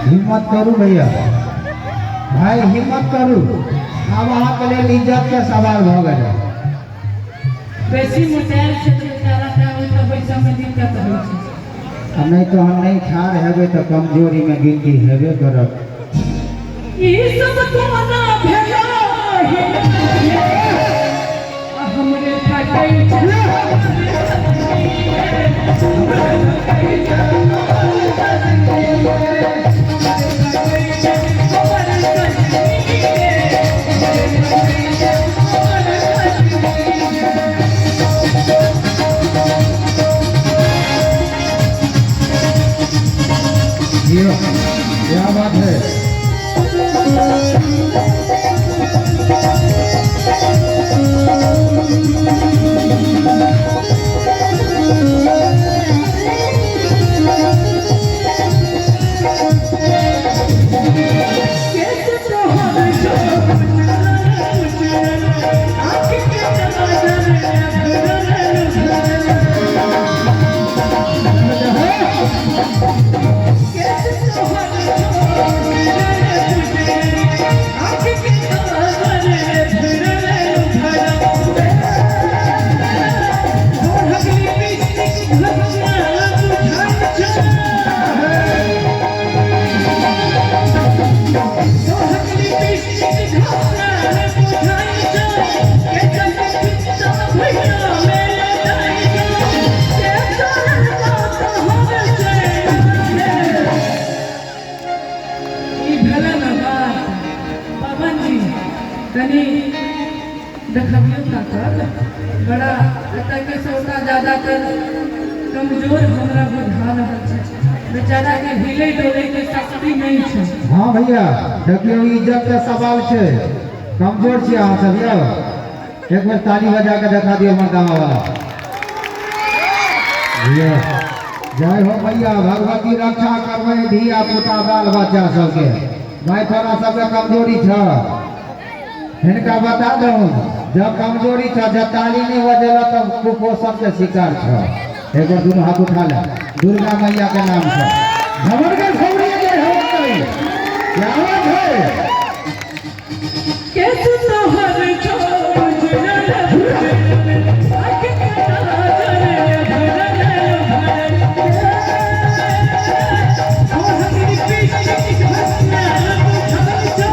हिम्मत करू भैया, भाई हिम्मत करू। आब अहाँके लेल इज्जत के सवाल भऽ गेल। बेसी मोटायल छै तऽ बेचारा के ओहिसँ बैसऽमे दिक्कत होइ छै। आ नहि तऽ हम नहि ठाढ़ हेबै तऽ कमजोरीमे गिनती हेबे करत। ई सब कोना भेलै आ हमरे फटै छै जियो, क्या बात है। ई भेलै ने बात। पवन जी, कनि देखबियौ ताकत बड़ा। एतयके श्रोता ज्यादातर कमजोर हमरा बुझा रहल छै, बेचाराके हिले डोलैके शक्ति नहि छै। हाँ भैया, देखियौ, इज्जत के सवाल छै। कमजोर छी अहाँ सब यौ। एक बेर ताली बजा के देखा दियौ मर्दाना वाला। यौ, जय हो भैया, भगवती रक्षा करबै धिया पुता बाल बच्चा सबके। भाई, तोरा सबके कमजोरी छ, हिनका बता दू, जब कमजोरी छ, जब ताली नहीं बजेला तब कुपोषण के शिकार छ। एक बार दोनों हाथ उठा ले दुर्गा मैया के नाम से। भवन के खबरी जय हो। क्या बात है। केस तोहर चोर आँख के नजर भरल भरल तोहर लिपस्टिक घसना बुझाइ छौ।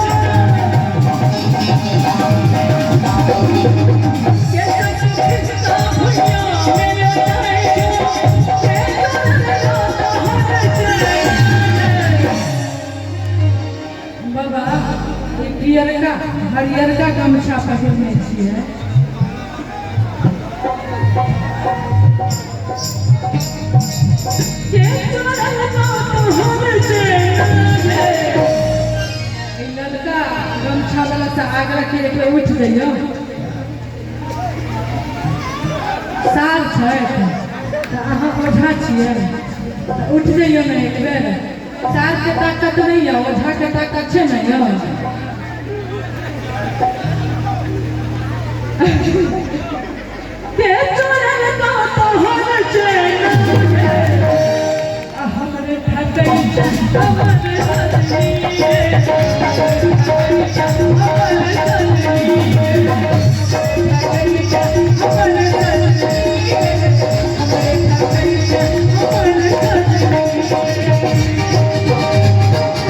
केस खिस्सा भुइयाँ मेरे जाइ छौ के तोहर चैन। बाबा, ई पियरका हरियरका गमछा पहिरने छियै के चोरल तोहर चैन रे। ई ललका गमछा वाला से आग्रह के एक बेर उठि जइयौ। साल छै तऽ अहाँ ओझा छियै तऽ उठि जइयौ ने एक बेर। सालके ताकत नहि यऽ, ओझाके ताकत छै ने यौ। के चोरल तोहर चैन रे आ हमरे फटै छै हमर सजनी रे, हमर सजनी रे, फटै छै हमर